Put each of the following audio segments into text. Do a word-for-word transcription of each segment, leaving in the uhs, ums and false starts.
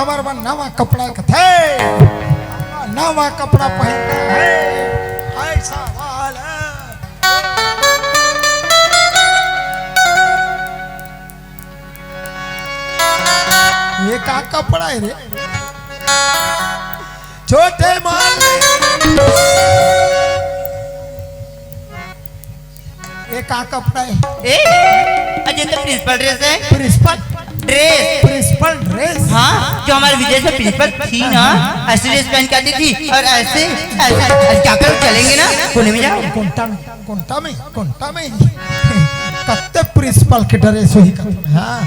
बर बर नवा कपड़ा कथे, नवा कपड़ा पहिनना हे, ऐसा वाला। ये का कपड़ा हे रे? छोटे माल। ये का कपड़ा हे? ए, अजय तो प्रिंसिपल ड्रेस हे। प्रिंसिपल? ड्रेस। Principal dress? हाँ, जो हमारे विदेश में प्रिंसिपल थी ना, ऐसे ड्रेस पहन के आती थी और ऐसे, ऐसे, ऐसे जाकर चलेंगे ना, कोने में जाओ। कोंटा में, कोंटा में, कोंटा में। कत्ते प्रिंसिपल के ड्रेस होही कत्ते में, हाँ।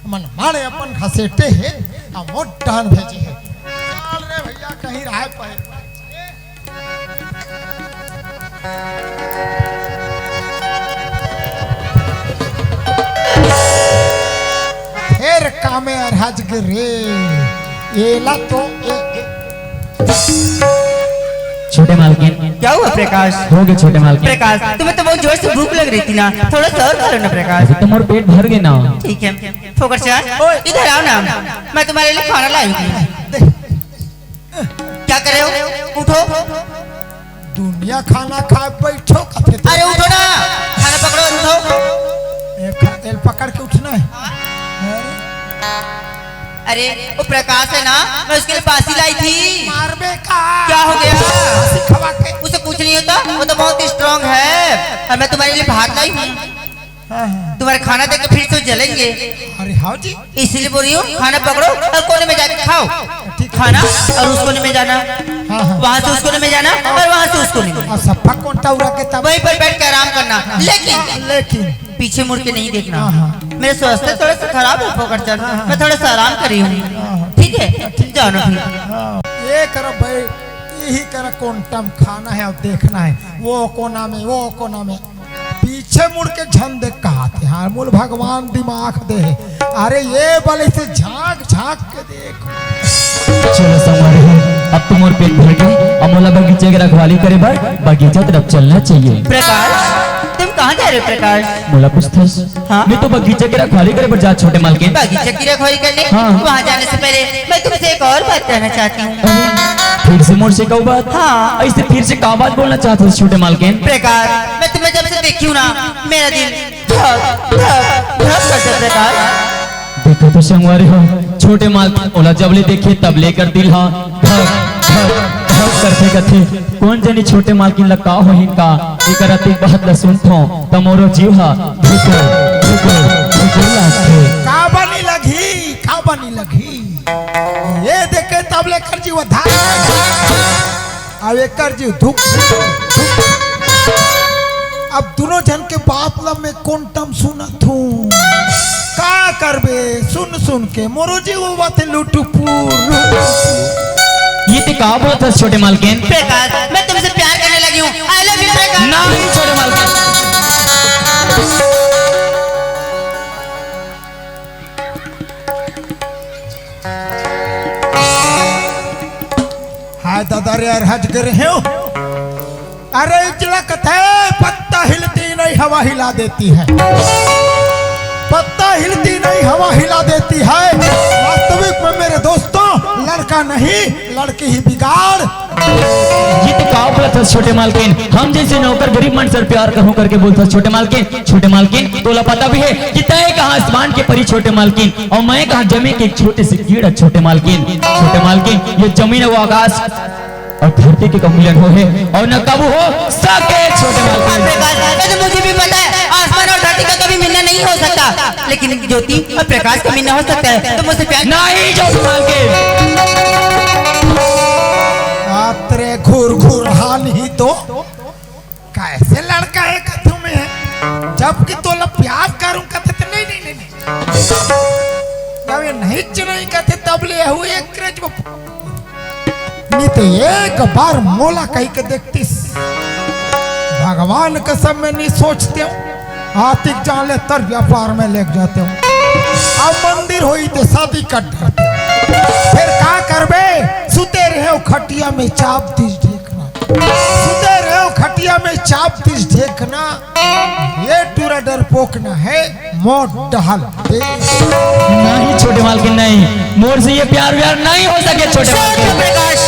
मन माड़े अपन घसेटे हे, आ मोट डहन भेजे हे। चल रे भैया, कहीं रहे पाए। फेर कामे अरहज गे रे। एला तो ए, ए। छोटे मालकिन। क्या हुआ प्रकाश? हो गए छोटे मालकिन। प्रकाश, तुम्हें तो बहुत जोर से भूख लग रही थी ना, थोड़ा सा और खा लो ना प्रकाश। अभी तो मोर पेट भर गए ना। ठीक है, फोकट चाचा, इधर आओ ना, मैं तुम्हारे लिए खाना लाई हूँ। क्या कर रहे हो? उठो। दुनिया खाना खाए बैठो कथे तो। अरे उठो ना, खाना पकड़ो और उठो। ए, खा-, एल पकड़ के उठना हे। अरे, वो प्रकाश है ना, मैं उसके लिए बासी लाई थी। मारबे का? क्या हो गया? बासी खवा के। उसे कुछ नहीं होता, वो तो बहुत ही स्ट्रांग है। और मैं तुम्हारे लिए भात लाई हूँ। हाँ, हाँ। तुम्हारे खाना देख के फिर से जलेंगे। अरे हाँ जी। इसलिए बोल रही हूँ, खाना पकड़ो और कोने में जाके खाओ। ठीक है। खाना और उस कोने में जाना, हाँ, हाँ। वहां से उस कोने में जाना और वहां से उस कोने में। और सफा कोंटा उड़ा के तब वहीं पर बैठ के आराम करना। लेकिन लेकिन पीछे मुड़ के नहीं देखना। हाँ, हाँ। मेरा स्वास्थ्य थोड़ा सा खराब है फोकट चाचा, हाँ, हाँ। मैं थोड़ा सा आराम कर रही हूँ। हाँ, हाँ। ठीक है, ठीक। जाओ ना फिर। हाँ। ये करा भाई, यही करा कोंटा में खाना हे, अब देखना हे वो कोना में, वो कोना में। पीछे मुड़ के झन देख कहाथे, हाँ, मोला भगवान दिमाग दे हे। अरे ये बल से झांक झांक के देख। चलो संगवारी हो, अब तो मोर पेट भर गे, अब मोला बगीचा के रखवाली करे बर बगीचा तरफ चलना चाहिए। प्रकाश, तुम कहाँ जा रहे हो प्रकाश? मोला पूछथस? हाँ? मैं तो बगीचा के रखवाली करे बर जा छोटे मालकिन। बगीचा की रखवाली करने? हाँ। वहाँ जाने से पहले मैं तुमसे एक और बात कहना चाहती हूँ। अरे, फिर से मोर से कहू बात? हाँ। ऐसे फिर से का बात बोलना चाहत हस छोटे मालकिन? प्रकाश, मैं तुम्हें जब से देखी हूँ ना, मेरा दिल धक, धक, धक करथे प्रकाश। देखो तो संगवारी हो, छोटे मालकिन ओला जब ले देखे तब ले कर दिल हा धक, धक, धक करथे कथे। कोन जनी छोटे मालकिन ला का होही का, एकर अतिक बात ला सुनथों, त मोरो जीव हा धुकुर, धुकुर, धुकुर लागथे। का बनी लगही, का बनी लगही? ये देखे तब ले कर जीव धक। अब एकर जी धुक, धुक। अब दुनों झन के बात ला मैं कोंटा में सुनत हूँ। का करबे, सुन सुन के मोरो जी वो बात लुटपुर, लुटपुर। ये ते का बोलत हस छोटे मालकिन? प्रकाश, मैं तुमसे प्यार करने लगी हूँ। I love you प्रकाश। नहीं छोटे मालकिन। हाय दादा रे, अरहज गे रेहेंव। अरे इचला कथे, पत्ता हिलती नहीं, हवा हिला देती है। पत्ता हिलती नहीं, हवा हिला देती है। वास्तविक में मेरे दोस्तों, लड़का नहीं, लड़की ही बिगाड़। ये तो का बोलत हस छोटे मालकिन, हम जैसे नौकर गरीब मन से प्यार करहूं करके बोलत हस छोटे मालकिन। छोटे मालकिन, तोला पता भी है कि तैं कहा आसमान के परी छोटे मालकिन, और मैं कहा जमीन के एक छोटे से कीड़ा छोटे मालकिन। छोटे मालकिन, ये जमीन और आकाश और धरती के कब मिलन हो हे और न कब हो सके छोटे मालकिन। अरे बात, ये तो मुझे भी पता है, आसमान और धरती का कभी मिलना नहीं हो सकता, लेकिन ज्योति और प्रकाश का मिलना हो सकता है। तो मुझसे प्यार नहीं छोटे मालकिन। अतरे घुर घुर हान ही तो कैसे लड़का है कथू में है, जबकि तोला प्यार करूं कथे तो नहीं, नहीं, नहीं, नहीं। जब ये नहीं चिन्हई कथे तब ले हूँ एक क्रेज में। नहीं तो एक बार मोला कही के देखतीस। भगवान कसम मैं नहीं सोचते हूँ। आतिक जान ले तर व्यापार में लेके जाते हूँ। अब मंदिर होई तो शादी कर डरते हूँ। फिर का करबे? सुते रहे हो खटिया में चाप दीस ढेकना। सुते रहे हो खटिया में चाप दिस ढेकना, ये टूरा डरपोक ना है, मोर डहल दे। नहीं छोटे मालकिन, नहीं, मोर से ये प्यार व्यार नहीं हो सके छोटे मालकिन। प्रकाश,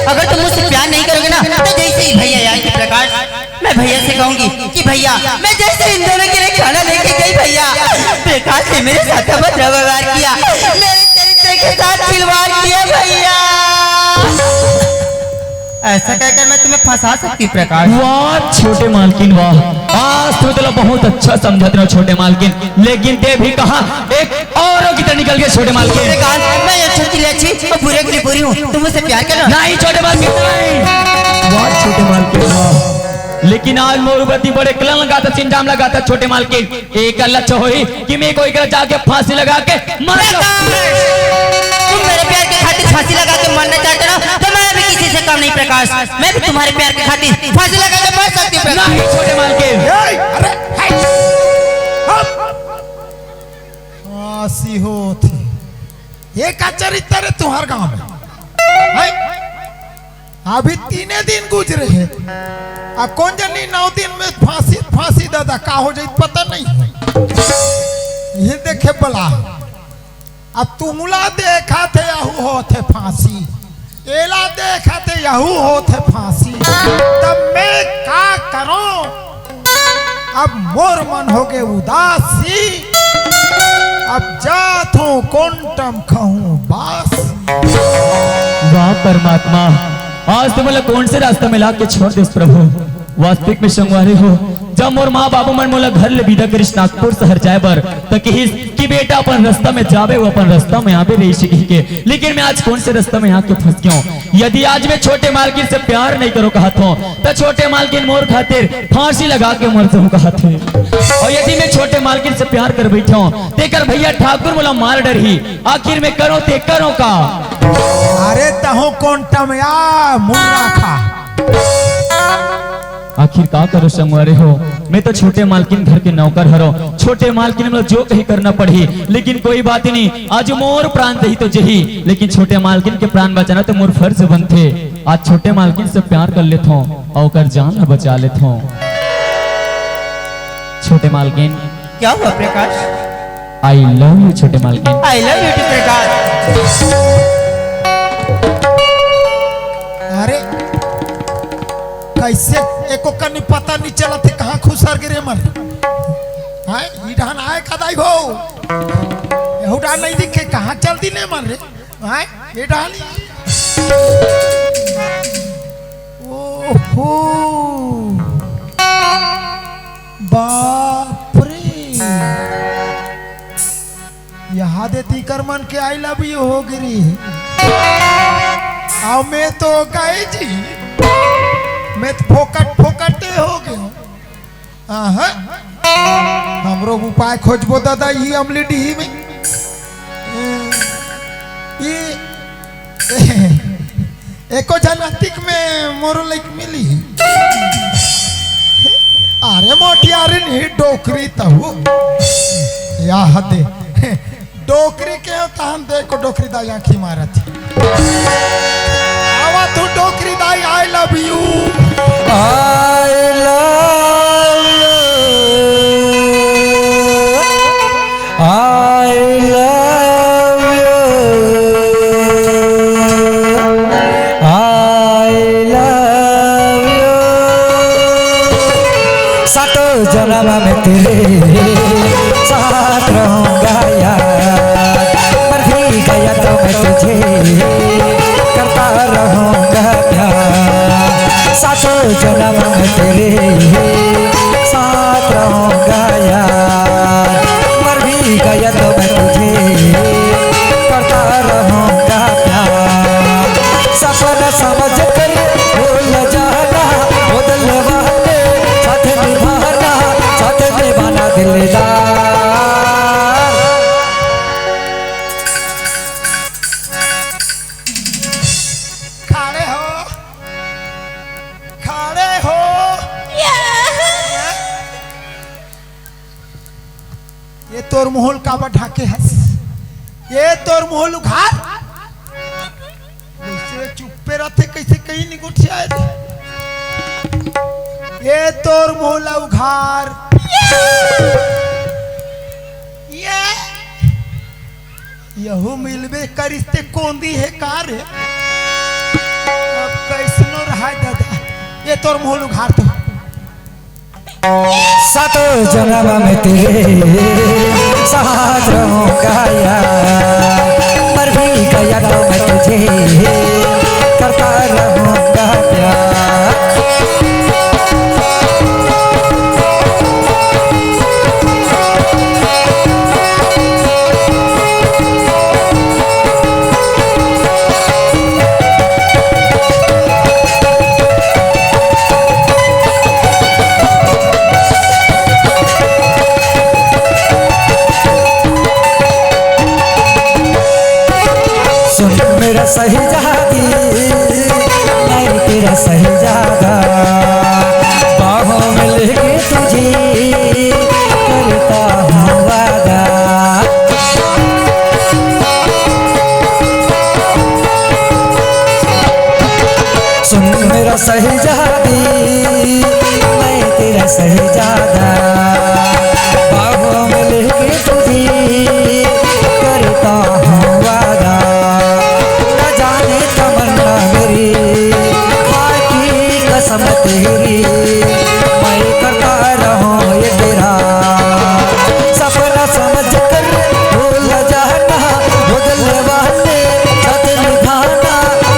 अगर तुम मुझसे प्यार नहीं करोगे ना, तो जैसे ही भैया आएंगे प्रकाश, मैं भैया से कहूंगी कि भैया, मैं जैसे इन दोनों के लिए खाना लेके गई भैया, प्रकाश ने मेरे साथ बहुत व्यवहार किया, मेरे चरित्र के साथ खिलवाड़ किया भैया। ऐसा कहकर मैं तुम्हें फंसा सकती हूँ प्रकाश। वाह छोटे मालकिन वाह, आज तो तोला बहुत अच्छा समझत रहो छोटे मालकिन, लेकिन ते भी कहा एक और की तरह निकल गए छोटे मालकिन। प्रकाश, मैं अच्छे के लिए अच्छी और बुरे के लिए बुरी हूँ, तुम मुझसे प्यार करो। नहीं छोटे मालकिन नहीं। वाह छोटे मालकिन वाह, लेकिन आज मोर प्रति बड़े कलंक लगाता, चिंजाम लगाता छोटे मालकिन। एक लक्ष्य होही कि मैं कोई कर जाके फांसी लगा के मर जाऊं। तुम मेरे प्यार के खातिर फांसी लगा के मरना चाहते हो ना, तो मैं भी किसी से कम नहीं प्रकाश, मैं भी तुम्हारे प्यार के खातिर फांसी लगा के मर सकती हूँ प्रकाश। नहीं छोटे मालकिन। ए, अरे, हे, हट। फांसी होत हे। ये का चरित्र है तुम्हारे गांव में? हैं? अभी तीने दिन गुजरे हे, आ कोन जनी नौ दिन में फांसी, फांसी दादा का हो जाई पता नहीं है। ये देखे बला, अब तुमला देखा थे यहू होत हे फांसी, एला देखा थे यहू होत हे फांसी, तब मैं का करूं? अब मोर मन होगे उदासी, अब जात हूँ कोंटम खाहूँ बास। वाह परमात्मा, आज तो मोला कोन से रास्ता में ला के छोड़ देस प्रभु। वास्तविक में संगवारी हो, जब मोर माँ बाबू मन मोला घर ले विदा करिस नागपुर शहर जाए बर, त किहिस कि बेटा अपन रास्ता में जाबे, वो अपन रास्ता में आबे रहिस कहिके। लेकिन मैं आज कोन से रास्ता में आके फंस गया हूँ। यदि आज मैं छोटे मालकिन से प्यार नहीं करो कहत हूँ, त छोटे मालकिन मोर खातिर फांसी लगा के मर जाऊं कहत हे। और यदि मैं छोटे मालकिन से प्यार कर बैठा हूँ, तेकर भैया ठाकुर मोला मार डरही। आखिर मैं करो ते करो का? अरे तहो कोंटम या मुन्ना खा। आखिर का करो संगवारी हो, मैं तो छोटे मालकिन घर के नौकर हरो। छोटे मालकिन मोला जो कही करना पड़ही, लेकिन कोई बात नहीं, आज मोर प्राण दही तो जही, लेकिन छोटे मालकिन के प्राण बचाना तो मोर फर्ज बनथे। आज छोटे मालकिन से प्यार कर लेथों अउ ओकर जान ला बचा लेथों। छोटे मालकिन। क्या हुआ प्रकाश? I love you छोटे मालकिन। I love you too प्रकाश। अरे, कैसे एको कनी पता नहीं चलत हे, कहाँ खुसर गे रे मन? हाँ, ई डहन आए का दाई हो? यहू डहन नहीं दिखे, कहाँ चल दी ने मन रे? हाँ, ये डहन। ओहो, बाप रे। यहाँ दे तीकर मन के I love you हो गिरी। अब मैं तो गए जी, मैं तो फोकट फोकटे हो गयो। आहा, हमरो उपाय खोजबो दादा, ई अमली डीही में। ई एको झन अतिक में मोरो लइक मिली। अरे मोटियारिन ही डोकरी तहु। या हदे। डोकरी के तहन देखो डोकरी दाई आँखी मारत। आवा तू डोकरी दाई, I love you। I love you। I love you। I love you। सातों जन्म में तेरे साथ रहूंगा यार, मर भी गया तो मैं तुझे करता रहूंगा प्यार। सातों जन्म में तेरे साथ रहूंगा यार, मर भी गया तो मैं तुझे करता रहूंगा प्यार। सपना समझ कर भूल जाना, बदल वाले साथ निभाना, साथ निभाना दिलदार। खड़े हो, खड़े हो। ये तोर मुंह ल काबर ढाके हस? ये तोर मुंह ल उघार। कैसे चुप्पे रथे, कैसे कहीं नहीं गोठियाए रे। ये तोर मुंह ला उघार। ये, यहू मिलबे करिस ते कोंदी हे का रे? अब कइसनो रहाय दादा, ये तोर मुंह ला उघार तो। सातों जन्म में तेरे साथ रहूंगा यार, मर भी गया तो मैं तुझे करता रहूंगा प्यार। सुन मेरा शहजादी, मैं तेरा शहजादा, बाहों में लेके तुझे करता हूँ वादा। सुन मेरा शहजादी, मैं तेरा शहजादा, बाहों में लेके तुझे करता हूँ वादा। न जाने तमन्ना मेरी, खाकी कसम तेरी, मैं करता रहूं ये तेरा सपना समझ कर भूल जाना, वो दिल वाले साथ निभाना,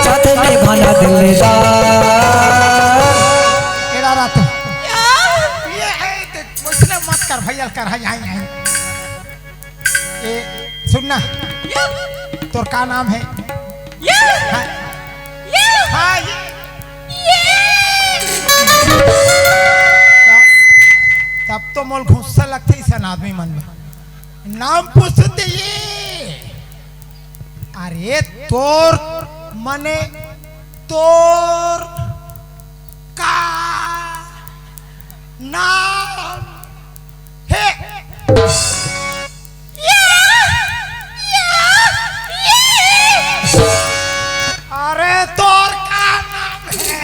साथ निभाना दिलदार। एड़ा रात। ये है, देख, मुझसे मत कर भैया, कर, हाँ, यहाँ, यहाँ। ए, सुन ना, तोर का नाम है? हाँ? हाँ, ये। तब, तब तो मोल गुस्सा लगथे अइसन आदमी मन ला। नाम पूछथे ये। अरे तोर मने तोर का नाम हे? अरे तोर का नाम हे?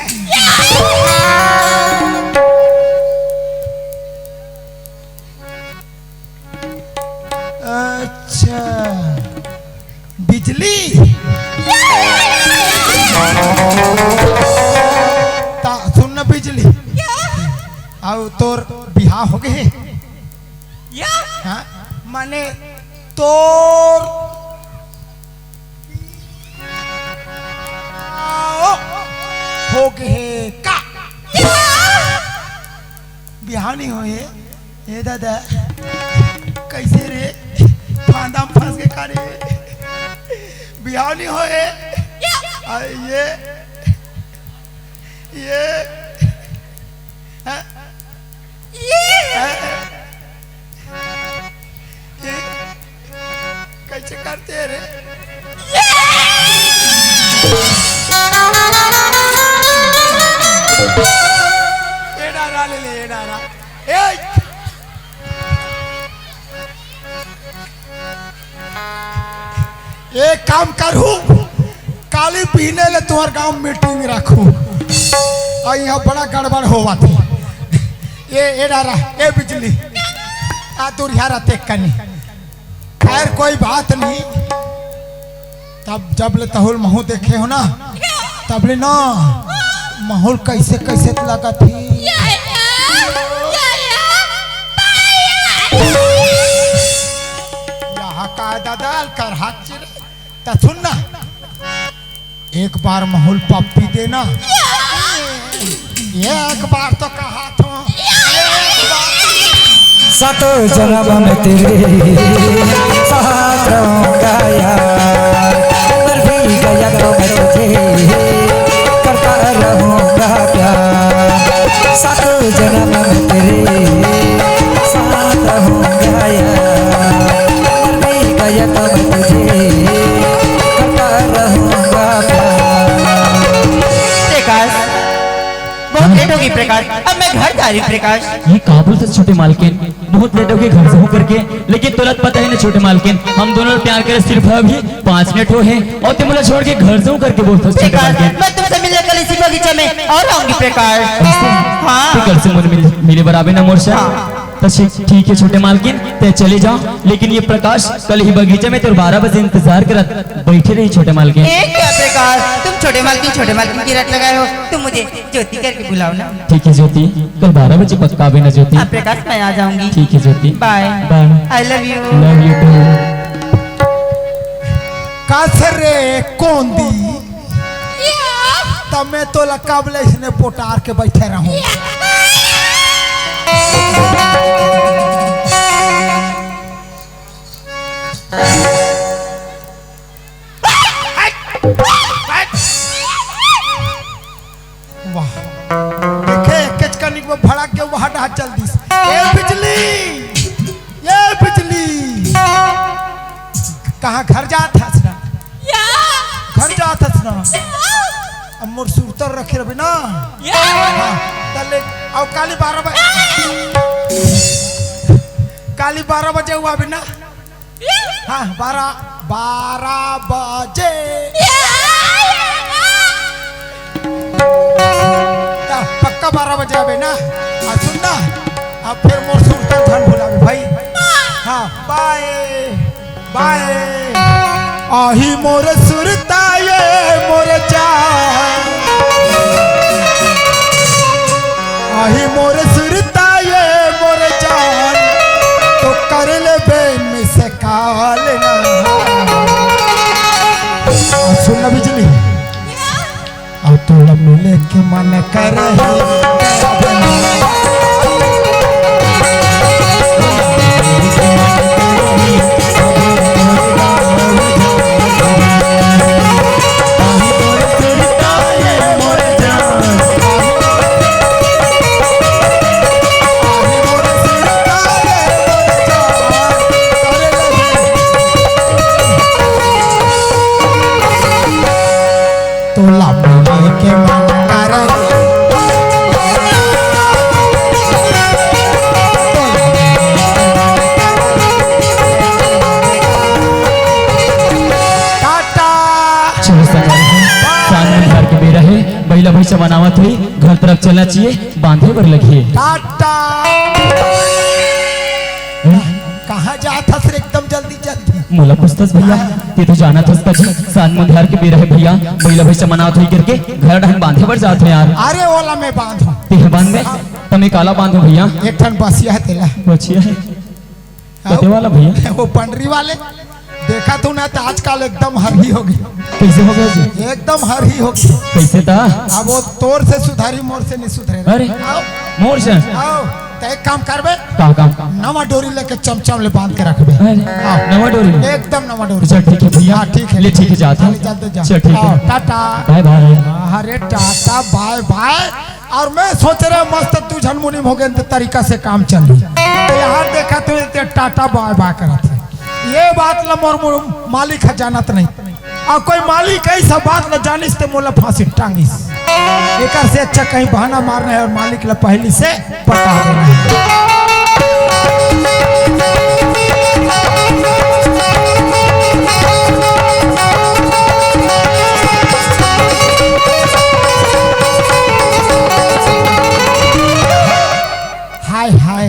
अच्छा, बिजली। ता सुन ना बिजली, अउ तोर बिहाव हो गे हे? हाँ, माने तोर बिहाव हो गे हे का? बिहाव नइ होए हे। ए दादा, कइसे रे? फांदा म फंस गे का रे? बिहाव नइ होए हे। आ, ये, ये, हाँ? ये। हाँ? ये। कइसे करथे रे? ये डारा ले ले, ये डारा। ए! एक काम करहूं, काली बिहने ले तुंहर गांव मीटिंग रखहूं। अउ इहां बड़ा गड़बड़ होवत हे। ए, ए डारा, ए बिजली, आ दूरिहा रह तेक कनी। खैर, कोई बात नहीं। तब जब ले तहुल महूं देखे हों ना, तब ले ना महूं ल कइसे कइसे त लगत हे। यहां का दादा, करहा चिरे। त सुन ना, एक बार महूं ल पप्पी दे ना। एक बार तो कहा तो। सातों जन्म में तेरे साथ रहूंगा यार, मर भी गया तो मैं तुझे करता रहूंगा प्यार। सातों जन्म में तेरे साथ रहूंगा यार, मर भी गया तो मैं तुझे करता रहूंगा प्यार। प्रकाश, बहुत लेट होगे प्रकाश, अब मैं घर जा रही हूँ प्रकाश। ये का बोलथस छोटे मालकिन, बहुत लेट होगे घर जाहूं करके। लेकिन तोला पता हे ना छोटे मालकिन, हम दोनों प्यार करे सिर्फ अभी पाँच मिनट होए हे अउ तें मोला छोड़ के घर जाहूं करके बोलथस छोटे प्रकाश, मालकिन। मैं तुमसे मिलने कल इसी को बगीचा में और आऊंगी प्रकाश। हाँ। ते कल से मोर मिल-, मिले बर आबे ना मोर से। हाँ। त ठीक, ठीक हे छोटे मालकिन, ते चले जा, लेकिन ये प्रकाश कल ही बगीचा में तोर बारह बजे इंतजार करत बइठे रही छोटे मालकिन। ए क्या प्रकाश, तुम छोटे मालकिन, छोटे मालकिन की रट लगाए हो, तुम मुझे ज्योति करके बुलाओ ना। ठीक हे ज्योति, कल बारह बजे पक्का आबे ना ज्योति। हाँ प्रकाश, मैं आ जाऊंगी। ठीक हे ज्योति। Bye। Bye। I love you। Love you too। का सर रे कोंदी? या। त मैं तोला कब ले इसने पोटार के बइठे रहूं? या। वाह, देखे, एकेच कनिक में भड़क के वह डहा चल दिस। ए बिजली, ए बिजली, कहाँ घर जात हस ना? या। घर जात हस ना? या। अब मोर सुरता रखे रबे ना? या। हाँ, तले, अउ काली बारह बजे, काली बारह बजे हुआ बे ना? हाँ, बारह, बारह बजे। त पक्का बारह बजे आबे ना। आ, सुन ना, अब फिर मोर सुरता झन भुलाबे भाई। हाँ, bye, bye। आही मोर सुरता ये मोर जान। आही मोर सुरता ये मोर जान, तो कर लेबे miss call ना। सुन ना बिजली, अउ तोला मिले के मन करे। तोला मिले के मन करे। टाटा। चलो संगवारी हो, सांझ अंधियार के बेरा हे, बइला भइसा मन आवत होही, घर तरफ चलना चाहिए, बांधे बर लगही। टाटा। कहाँ जात हस रे एकदम जल्दी जल्दी? मोला पूछथस भइया, ते तो जानत हस कछु, सांझ अंधियार के बेरा हे भइया, बइला भइसा मन आवत होही करके घर डहन बांधे बर जात हों यार। अरे ओला मैं बांधों। ते ह बांध दे, त मैं काला बांधों भइया? एक ठन बछिया हे तेला। बछिया हे? अउ? कते वाला भइया? वो पंडरी वाले। देखत हूँ ना त आजकल एकदम हरही हो गे। कइसे हो गे जी? एकदम हरही हो गे। कइसे त? अब वो तोर से सुधारी, मोर से नइ सुधरे। अरे, अउ? मोर से? अउ, त एक काम करबे। का काम? नवा डोरी लेके चमचम ले बांध के रखबे। अरे, अउ। नवा डोरी? एकदम नवा डोरी। चल ठीक हे भइया। हाँ, ठीक हे। ले ठीक हे, जात हँव। चल, जल्दी जा। चल ठीक हे। अउ, टाटा। Bye bye। अरे टाटा bye bye। अउ मैं सोचे रहेंव मस्त दू झन मुनीम हो गेन त तरीका से काम चलही। त यहाँ देखत हँव ते टाटा bye bye करत हे। ये बात ल मोर मु-, मालिक ह जानत नहीं। अउ कोई मालिक अइसा बात ल जानिस ते मोला फांसी टांगिस। एकर से अच्छा कहीं बहाना मारना हे अउ मालिक ल पहिली से पटा देना हे। हाय हाय,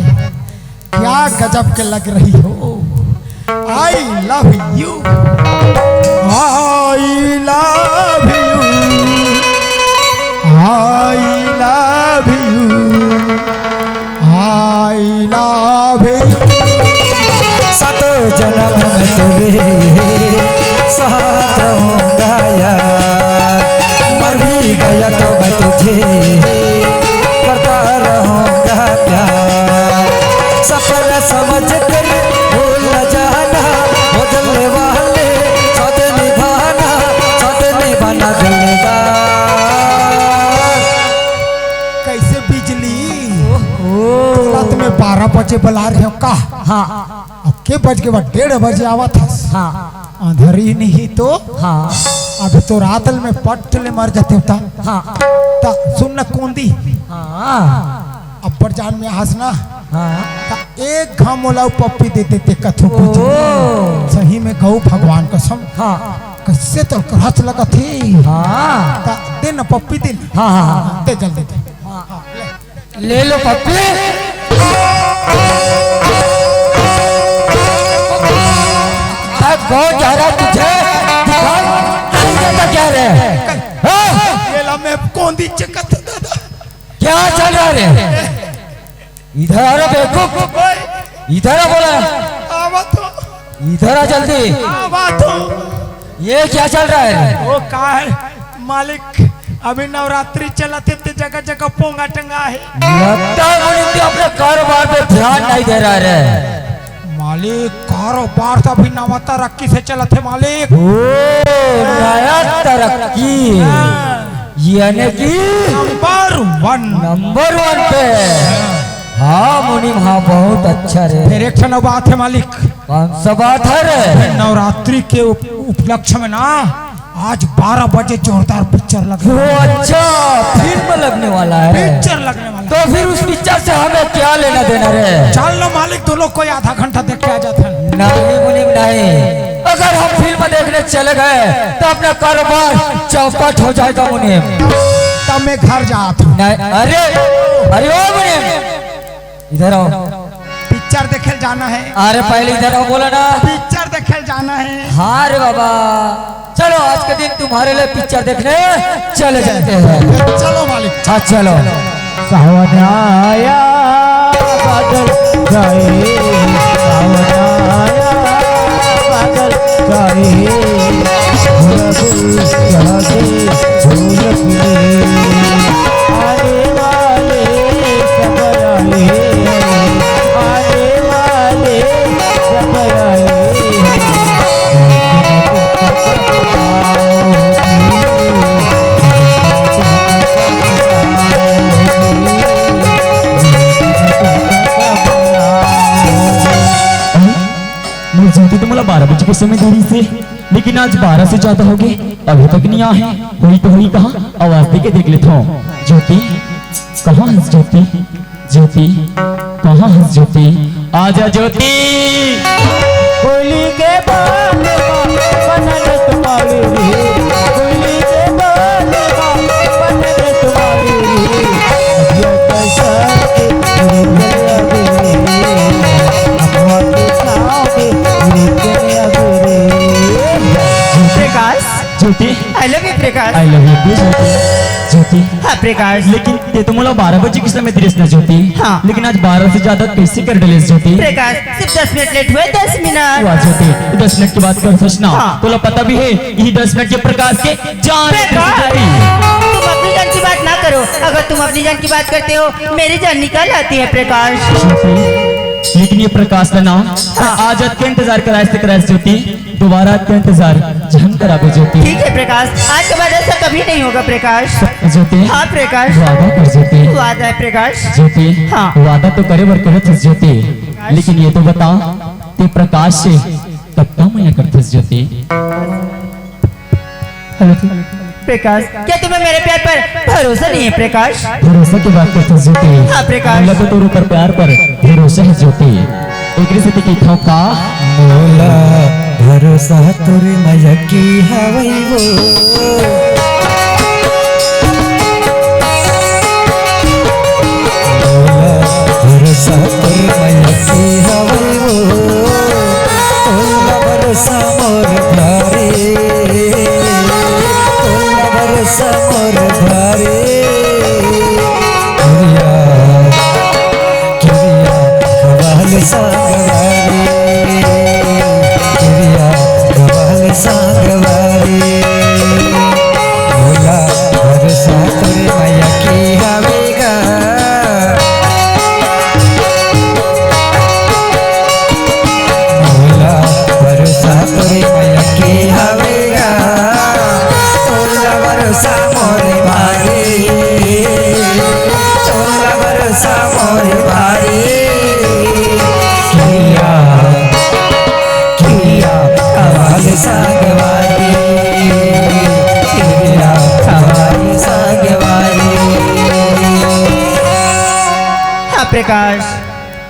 क्या गजब के लग रही हो। I love you। I love you। I love you। I love you। सातों जन्म में तेरे साथ रहूंगा यार, मर भी गया तो मैं तुझे करता रहूंगा प्यार। सपना समझ कर भूल न जाना, वो जलने वाले साथ निभाना, साथ निभाना दिलदार। कइसे बिजली? ओहो। तोला तो मैं बारह बजे बला रहे हँव का? हाँ। अब के बज गे बा? डेढ़ बजे आवत हस। हाँ। अंधरी नहीं तो। हाँ। अब तो रात ल में पट ले मर जाते होता। हाँ। त सुन न कोंदी। हाँ। अब्बड़ जान में हस ना। हाँ। त एक घाव मोला पप्पी दे देते कथो कुछ। ओ। सही में गऊ भगवान कसम। हाँ। इससे तो क्रच लगत हे। हाँ। ता दे ना पप्पी, दे ना। हाँ, हाँ, हाँ। दे जल्दी दे। हाँ। ले लो पप्पी। तक कौन जा रहा है तुझे? दिखाई नहीं देता क्या रे? हाँ? ये ला मैं कौन दी चकत दादा? क्या चल रहा है रे? इधर आ रे बेवकूफ, ओए, इधर आ बोला। आवा तो। इधर आ जल्दी। आवा तो। ये क्या चल रहा है? वो का है मालिक, अभी नवरात्रि चलत हे ते जगह जगह पोंगा टंगा है। लगता है मुनीम तू अपने कारोबार पे ध्यान नहीं दे रहा है। मालिक, कारोबार तो अभी नवा तरक्की से चलत हे मालिक। ओ, नया तरक्की। हाँ। यानी कि नंबर वन। नंबर वन पे। हाँ मुनीम, हाँ, बहुत अच्छा रे। फिर एक ठन बात है मालिक। कौन सा बात है रे? फिर नवरात्रि के उप-, उपलक्ष्य में ना आज बारह बजे जोरदार पिक्चर लगने ओ वाला है। अच्छा, फिल्म लगने वाला है। पिक्चर लगने वाला है। तो फिर उस पिक्चर से हमें क्या लेना देना रे? चल लो मालिक, दोनों कोई आधा घंटा देख के आ जाते हैं। नहीं मुनीम, नहीं। अगर हम फिल्म देखने चले गए तो अपना कारोबार चौपट हो जाएगा मुनीम। तब मैं घर जात हूँ। नहीं, अरे, अरे ओ मुनीम, इधर आओ। पिक्चर देखे जाना है। अरे पहले इधर आओ, बोला ना। पिक्चर देखे जाना है। हाँ रे बाबा, चलो आज के दिन तुम्हारे लिए पिक्चर देखने चले जाते हैं। चलो मालिक। हाँ चलो। सावन आया, बादल छाए, सावन आया, बादल छाए, गुलाब जागे ढोलक में। आने वाले सब आए, आने वाले सब आए। मोर ज्योति तो मोला बारह बजे के समय धरी से, लेकिन आज बारह से ज्यादा हो गए, अभी तक नहीं आए। होई तो होई कहाँ, आवाज दे के देख लेता हूँ। ज्योति, कहाँ है ज्योति? ज्योति, कहाँ है ज्योति? आजा ज्योति। कोयली के बाल मा बनल तुम्हारी रे, कोयली के बाल मा बनल तुम्हारी रे। अभिया कैसा के तेरे गले रे, अम्मा के छाँव में तेरे गले रे। प्रकाश, ज्योति। I love you Prakash. I love you too ज्योति। ज्योति। हाँ प्रकाश। लेकिन ते तो मोला बारह बजे के समय दिरेस ना ज्योति। हाँ। लेकिन आज बारह से ज्यादा कैसे कर डलेस ज्योति? प्रकाश, सिर्फ दस मिनट लेट हुए, दस मिनट। वाह ज्योति, दस मिनट के बाद कर सोचना। हाँ। तोला पता भी है, यही दस मिनट के प्रकाश के जान प्रकाश, तुम अपनी जान की बात ना करो। अगर तुम अपनी जान की बात करते हो, मेरी जान निकल आती है प्रकाश। ज्योति, लेकिन ये प्रकाश ला ना, हाँ। आज रात के इंतजार कराए से कराए ज्योति। दोबारा का इंतजार झन कराबे ज्योति। ठीक है प्रकाश, आज के बाद ऐसा कभी नहीं होगा प्रकाश। ज्योति। हाँ प्रकाश। वादा कर ज्योति। वादा है प्रकाश। ज्योति। हाँ। वादा तो करे बर करत हस ज्योति, लेकिन ये तो बता, ते प्रकाश से कतना मया करथस ज्योति? हेलो जी। प्रकाश, क्या तुम्हें मेरे प्यार पर भरोसा नहीं है प्रकाश? भरोसा की बात करथस ज्योति। हाँ प्रकाश। मोला तो तोर ऊपर प्यार पर भरोसा है ज्योति। एकरे सेती कहिथंव का? मोला भरोसा तोर मया के हवय वो। मोला भरोसा तोर मया के हवय वो। तोला भरोसा मोर भारी। तोला भरोसा मोर भारी। किरिया, किरिया खवाल संगवारी, किरिया खवाल संगवारी। मोला भरोसा तोर मया के हवे गा। मोला भरोसा तोर मया के हवे गा। तोला भरोसा मोर भारी, तोला भरोसा मोर भारी। किरिया, किरिया खवाल संगवारी, किरिया खवाल संगवारी। हाँ प्रकाश।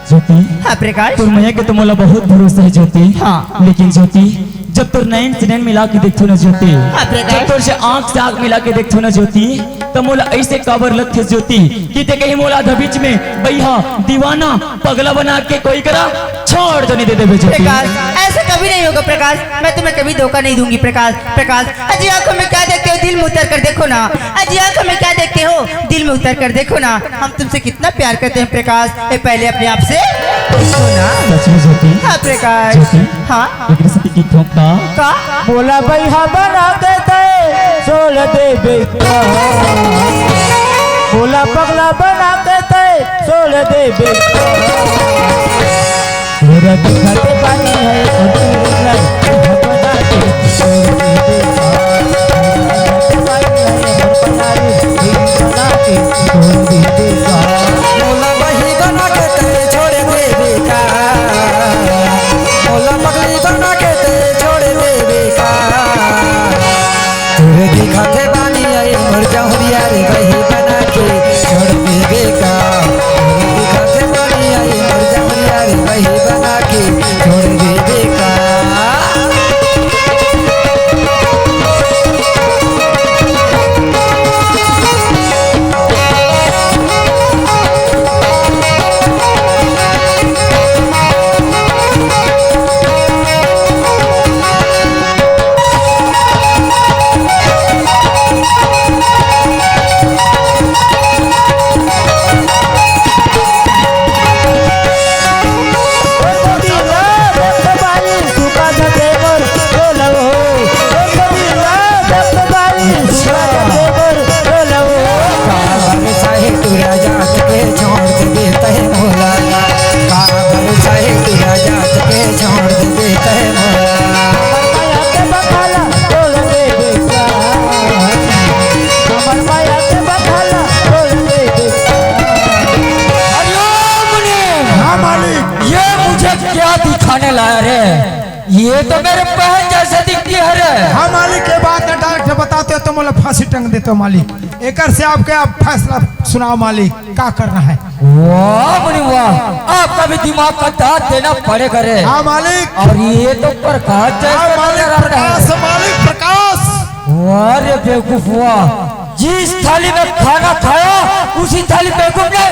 ज्योति। हाँ प्रकाश। तोर मया के तो मोला बहुत भरोसा है ज्योति। हाँ। लेकिन ज्योति, जब तोर नैन से नैन मिला के देखथों ना ज्योति, हाँ, प्रकाश। जब तोर से आँख से आँख मिला के देखथों ना ज्योति, त मोला अइसे काबर लगथे ज्योति कि ते कहीं मोला आधा बीच में बइहा, दीवाना, पगला बना के कोई करा छोड़ तो नहीं दे देबे ज्योति। प्रकाश, ऐसा कभी नहीं होगा प्रकाश, मैं तुम्हें कभी धोखा नहीं दूंगी प्रकाश। प्रकाश, अजी आंखों में क्या देखते हो, दिल में उतर कर देखो ना। अजी आंखों में क्या देखते हो, दिल में उतर कर देखो ना। हम तुमसे कितना प्यार करते हैं प्रकाश, ये पहले अपने आप से पूछो ना। सच में ज्योति? हाँ प्रकाश। ज्योति? हाँ। एकरे से किथों का? का? मोला बइहा बना के तैं छोड़ देबे का? मोला पगला बना के तैं छोड़ देबे का? तोरा दिखत बानी है, और तोरा बना के छोड़ देबे का? तोरा दिखत बानी है, और बना के, बना के छोड़ देबे का? मोला बइहा बना के तैं छोड़ देबे का? मोला पगली बना के तैं छोड़ देबे का? तोरे दिखत बानी आई मोर जहुरिया रे, बइहा बना के छोड़ देबे का? तोरे दिखत बानी आई मोर जहुरिया रे, बइहा बना के छोड़ देबे का? काबर चाहे टूरा जात के छोड़ देबे तैं मोला, काबर चाहे टूरा जात के छोड़ देबे तैं मोला। हमर माया के बखाला तोड़ देबे का? हमर माया के बखाला तोड़ देबे का? हरिओम ने। हाँ मालिक। ये मुझे क्या दिखाने लाया रे? ये तो मेरे बहन जैसे दिखती है रे। हाँ मालिक, ये बात न डायरेक्ट बताते तो मोला फांसी टंग देते मालिक। एकर से आपके आप फैसला सुनाओ मालिक, का करना है? वाह मुनि वाह, आपका भी दिमाग का दांत देना पड़ेगा रे। हाँ मालिक। और ये तो प्रकाश जैसा हाँ मालिक, नजर आता है। प्रकाश, मालिक प्रकाश। वाह रे बेवकूफ वाह, जिस थाली में खाना खाया उसी थाली बेवकूफ ने।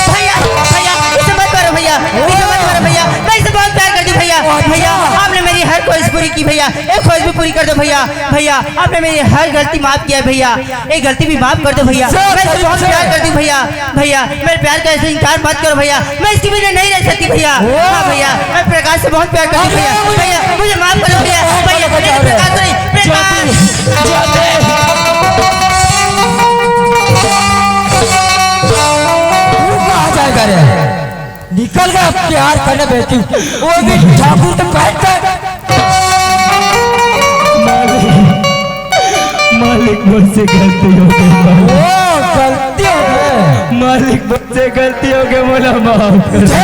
भैया, भैया, इसे मत मारो भैया, इसे मत मारो भैया, मैं इसे बहुत प्यार करती हूँ भैया। अच्छा। भैया, आपने मेरी हर ख्वाहिश पूरी की भैया, एक ख्वाहिश भी पूरी कर दो भैया। भैया, आपने मेरी हर गलती माफ किया है भैया, एक गलती भी माफ कर दो भैया। मैं इसे बहुत प्यार करती हूँ भैया। भैया, मेरे प्यार का ऐसे इनकार मत करो भैया, मैं इसके बिना नहीं रह सकती भैया। हाँ भैया, मैं प्रकाश से बहुत प्यार करती हूँ भैया। भैया, मुझे माफ कर दो भैया। भैया, मेरे प्रकाश को नहीं, प्रकाश। तू कहाँ जाएगा रे? निकल गया प्यार करने बेटी, वो भी ठाकुर के पहन के। मालिक, मालिक, मुझसे गलती हो गई मालिक। ओ, गलती हो गई। मालिक, मुझसे गलती हो गई, मोला माफ कर दे।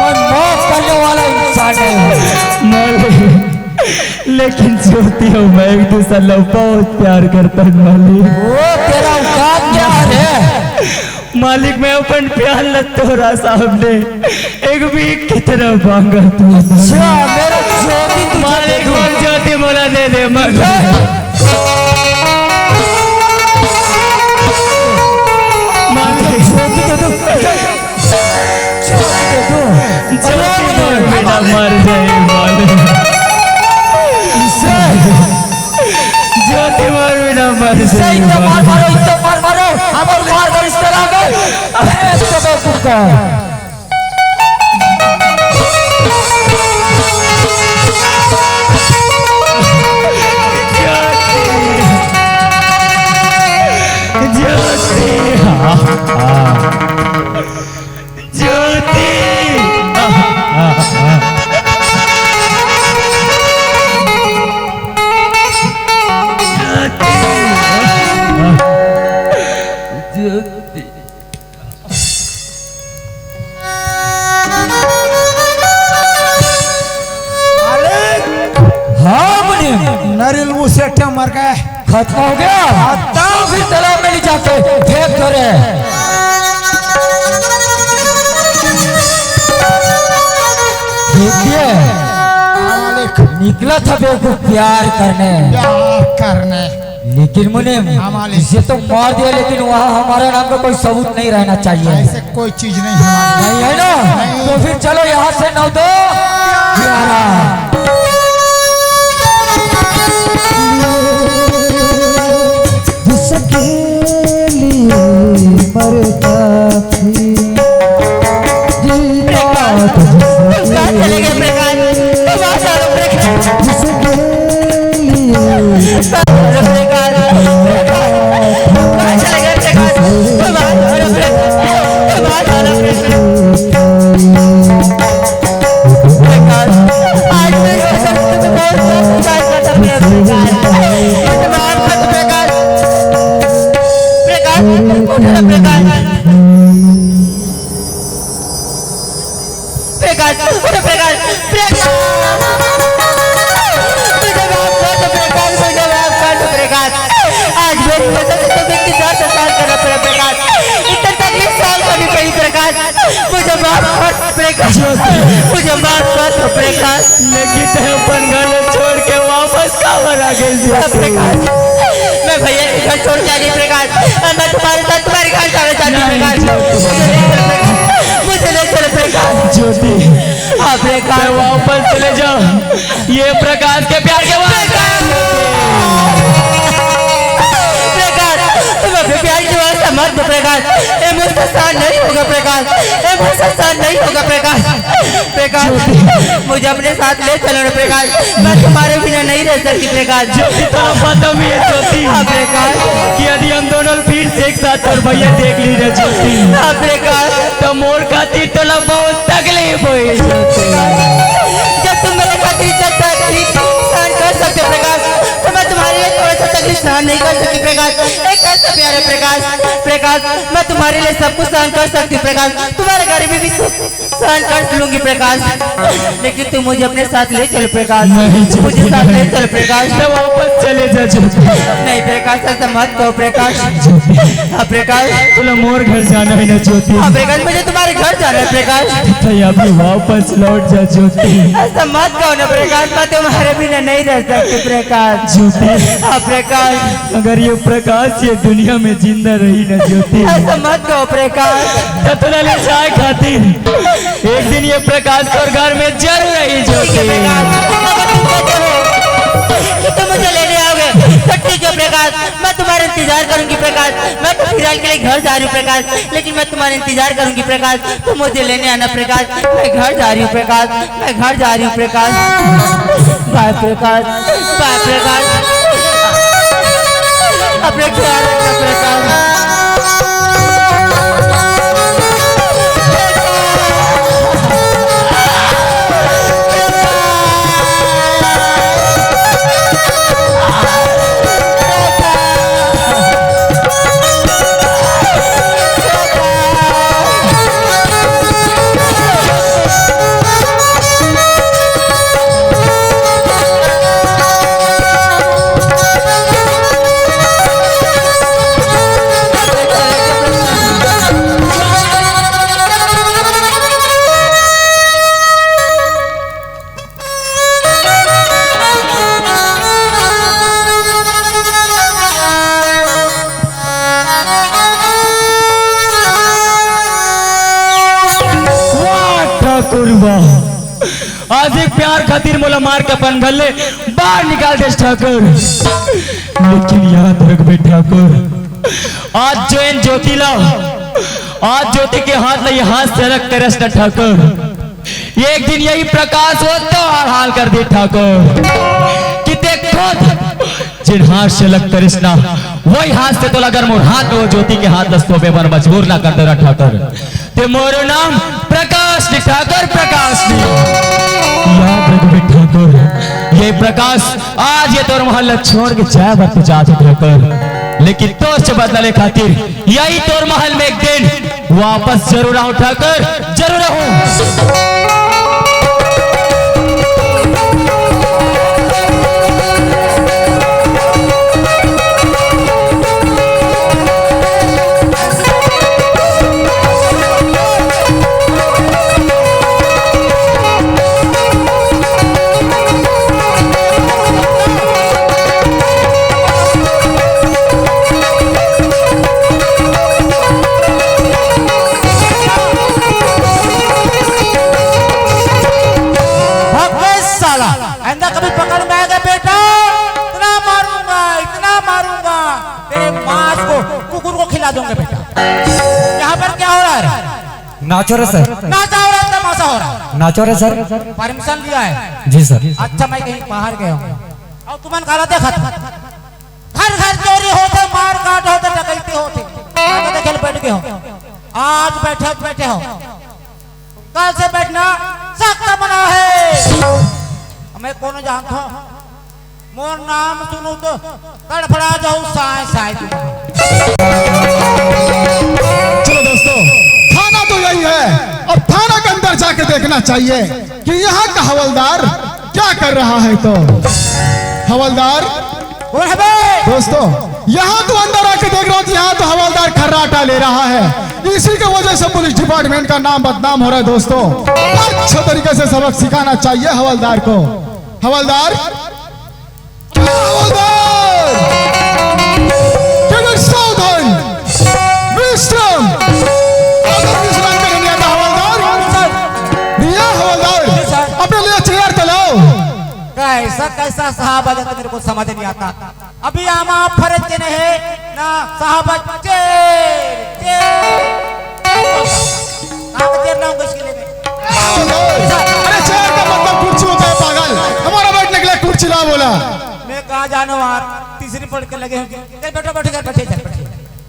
मैं माफ करने वाला इंसान नहीं हूँ। मालिक, लेकिन ज्योति अउ मैं एक दूसर ला बहुत प्यार करथन मालिक। वो तेरा औकात क्या है? मालिक, मैं अपन प्यार ला तोरा सामने एक भीख की तरह मांगत हूँ। अच्छा, मेरा ज्योति तुझे मालिक, दे दूँ। मोर ज्योति मोला दे दे, मालिक। मालिक, ज्योति दे दूँ। ज्योति मोर बिना मर जाए मालिक। इसे ज्योति मोर बिना मर जाए। इतना मार मारो, इतना मार मारो। हमर मार कर इस तरह में। अरे, तो बेवकूफ का। ज्योति। ज्योति। ज्योति। ज्योति। ज्योति। मालिक। हाँ मुनि। नरिल मुँह से अट्ठा मर गए। खत्म हो गया? खत्म। फिर तालाब में ले जाके फेंक दो रे। हाँ मालिक। निकला था बेवकूफ प्यार करने। प्यार करने। लेकिन मुनीम, हाँ मालिक। इसे तो मार दिया, लेकिन वहाँ हमारा नाम का कोई सबूत नहीं रहना चाहिए। ऐसे कोई चीज नहीं है मालिक। नहीं है ना? नहीं। तो फिर चलो यहाँ से नौ दो ग्यारह। जिसके लिए मरता हूँ, जीना तो जिसके लिए, जिसके लिए प्रकाश, अरे प्रकाश, प्रकाश, प्रकाश, मुझे माफ कर दो प्रकाश, मुझे माफ कर दो प्रकाश। आज मेरी वजह से तुम इतनी ज्यादा सहन करना पड़ा प्रकाश, इतनी तकलीफ सहन करनी पड़ी प्रकाश। मुझे माफ कर दो प्रकाश, मुझे माफ कर दो प्रकाश। लेकिन तैं अपन घर ला छोड़ के वापस काबर आ गइस? हाँ, प्रकाश, मैं भैया के घर छोड़ के आ गई, प्रकाश। और मैं तुम्हारे साथ तुम्हारे घर जाना चाहती हूँ, नहीं, प्रकाश। ज्योति। मुझे ले चलो, प्रकाश। मुझे ले चलो, प्रकाश। ज्योति। हाँ, प्रकाश। तैं वापस चले जा। ये प्रकाश के प्यार के वास्ते। प्रकाश, तुम अपने प्यार के वास्ते मत दो, प्रकाश। ये मुझसे सहन नहीं होगा, प्रकाश। ये मुझसे सहन नहीं होगा, प्रकाश। प्रकाश, मुझे अपने साथ ले चलो ना प्रकाश, मैं तुम्हारे बिना नहीं रह सकती प्रकाश। ज्योति, तोला पता भी है ज्योति, हाँ प्रकाश। कि यदि हम दोनों फिर से एक साथ तोर भैया देख ली ना ज्योति, हाँ प्रकाश। तो मोर खातिर तोला बहुत तकलीफ होई ज्योति। जब तुम मेरे खातिर इतना तकलीफ सहन कर सकते हो प्रकाश, तो मैं तुम्हारे लिए थोड़ा सा तकलीफ सहन नहीं कर सकती प्रकाश। एक ऐसा प्यारे प्रकाश, प्रकाश, मैं तुम्हारे लिए सब कुछ सहन कर सकती हूँ प्रकाश, तुम्हारे गरीबी भी सहन कर लूंगी प्रकाश, लेकिन तुम मुझे अपने साथ ले चलो प्रकाश। नहीं, मुझे साथ ले चलो प्रकाश। तैं वापस चले जा ज्योति। नहीं प्रकाश, ऐसा मत कहो प्रकाश। ज्योति। हाँ प्रकाश। तोला मोर घर जाना है ना ज्योति? हाँ प्रकाश, मुझे तुम्हारे घर जाना है प्रकाश। तैं अभी वापस लौट जा ज्योति। ऐसा मत कहो ना प्रकाश, मैं तुम्हारे बिना नहीं रह सकती प्रकाश। ज्योति। हाँ प्रकाश। अगर ये प्रकाश ये दुनिया में जिंदा रही ना ज्योति, ऐसा मत कहो प्रकाश। तो तोला ले जाए खातिर एक दिन ये प्रकाश तोर घर में जरूर रही ज्योति। ठीक है प्रकाश, अगर तुम कहते हो कि तुम मुझे लेने आओगे तो ठीक है प्रकाश, मैं तुम्हारा इंतजार करूंगी प्रकाश। मैं तो फिलहाल के लिए घर जा रही हूँ प्रकाश, लेकिन मैं तुम्हारा इंतजार करूंगी प्रकाश। तुम मुझे लेने आना प्रकाश, मैं घर जा रही हूँ प्रकाश, मैं घर जा रही हूँ प्रकाश। बाय प्रकाश, बाय प्रकाश, अपना ख्याल रखना प्रकाश। वाह ठाकुर वाह, आज एक प्यार खातिर मोला मार के अपन घर ले बाहर निकाल देस ठाकुर। लेकिन याद रखबे ठाकुर, आज जो एन ज्योति ला, आज ज्योति के हाथ ला ये हाथ से अलग करेस ना ठाकुर, एक दिन यही प्रकाश वो तोर हाल कर दे ठाकुर, कि तैं खुद जिन हाथ से अलग करेस ना, वही हाथ से तोला अगर मोर हाथ में वो ज्योति के हाथ ला सौंपे बर मजबूर ना कर दे रहा ठाकुर, तैं मोर नाम प्रकाश नहीं ठाकुर, प्रकाश नहीं। याद रखबे ठाकुर, ये प्रकाश आज ये तोर महल ला छोड़ के जाए बर तो जात हे ठाकुर, लेकिन तोर से बदला ले खातिर यही तोर महल में एक दिन वापस जरूर आऊं ठाकुर, जरूर आऊं। साला, आइंदा कभी पकड़ में आएगा बेटा, इतना मारूंगा, इतना मारूंगा, तेरे मांस को कुकुर को खिला दूंगा बेटा। यहाँ पर क्या हो रहा है? नाचो रे सर। नाचा हो रहा है, तमाशा हो रहा है। नाचो रे सर। परमिशन लिया है? जी सर। अच्छा, मैं कहीं बाहर गया हूँ और तुमन काला देखा था, घर घर चोरी होथे, मार काट होथे, डकैती होथे, काला देखे बैठ गए हो। आज बैठे बैठे हो, कल से बैठना सख्त मना है। मैं कौन जानता हूँ, मोर नाम सुनू तो तड़फड़ा जाऊ, साय साय तू। चलो दोस्तों, थाना तो यही है। अब थाना के अंदर जाके देखना चाहिए कि यहाँ का हवलदार क्या कर रहा है। तो हवलदार, कौन है बे? दोस्तों, यहाँ तो अंदर आके देख रहा हूँ कि यहाँ तो हवलदार खर्राटा ले रहा है। इसी के वजह से पुलिस डिपार्टमेंट का नाम बदनाम हो रहा है। दोस्तों, अच्छे तरीके से सबक सिखाना चाहिए हवलदार को। हवलदार, क्या हवलदार? किधर सावधान? विश्राम। अगर विश्राम करने आता हवलदार, भैया हवलदार, अपने लिए चेयर तो लाओ। कैसा कैसा साहब आ जाता, मेरे को समझ नहीं आता। अभी आमा फरज के नहीं ना साहब, चेर चेर। कहाँ पे चेर लाऊंगा इसके लिए मैं? अरे चेयर का मतलब कुर्सी होता है पागल, हमारा बैठने के लिए कुर्सी ला बोला। मैं कहाँ जानो यार, तीसरी पढ़ के लगे हैं। चल बैठो, बैठो, चल बैठे, चल बैठे,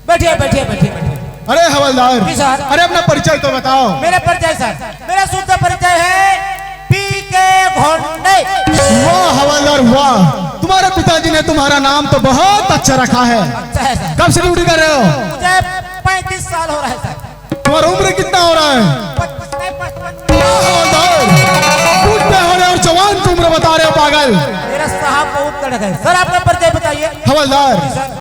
बैठिए, बैठिए, बैठिए, बैठिए। अरे हवलदार, जी सर। अरे अपना परिचय तो बताओ। मेरा परिचय सर, मेरा शुद्ध परिचय है पी के घोंडे। वाह हवलदार वाह, तुम्हारे पिताजी ने तुम्हारा नाम तो बहुत अच्छा रखा है। अच्छा है सर। कब से ड्यूटी कर रहे हो? मुझे पैंतीस साल हो रहा है सर। तुम्हारा उम्र कितना हो रहा है? पच्चीस नहीं, पचपन। वाह हवलदार, बूढ़े होने और जवान की उम्र बता रहे हो पागल। मेरा साहब बहुत कड़क है सर। आपका परिचय बताइए। हवलदार,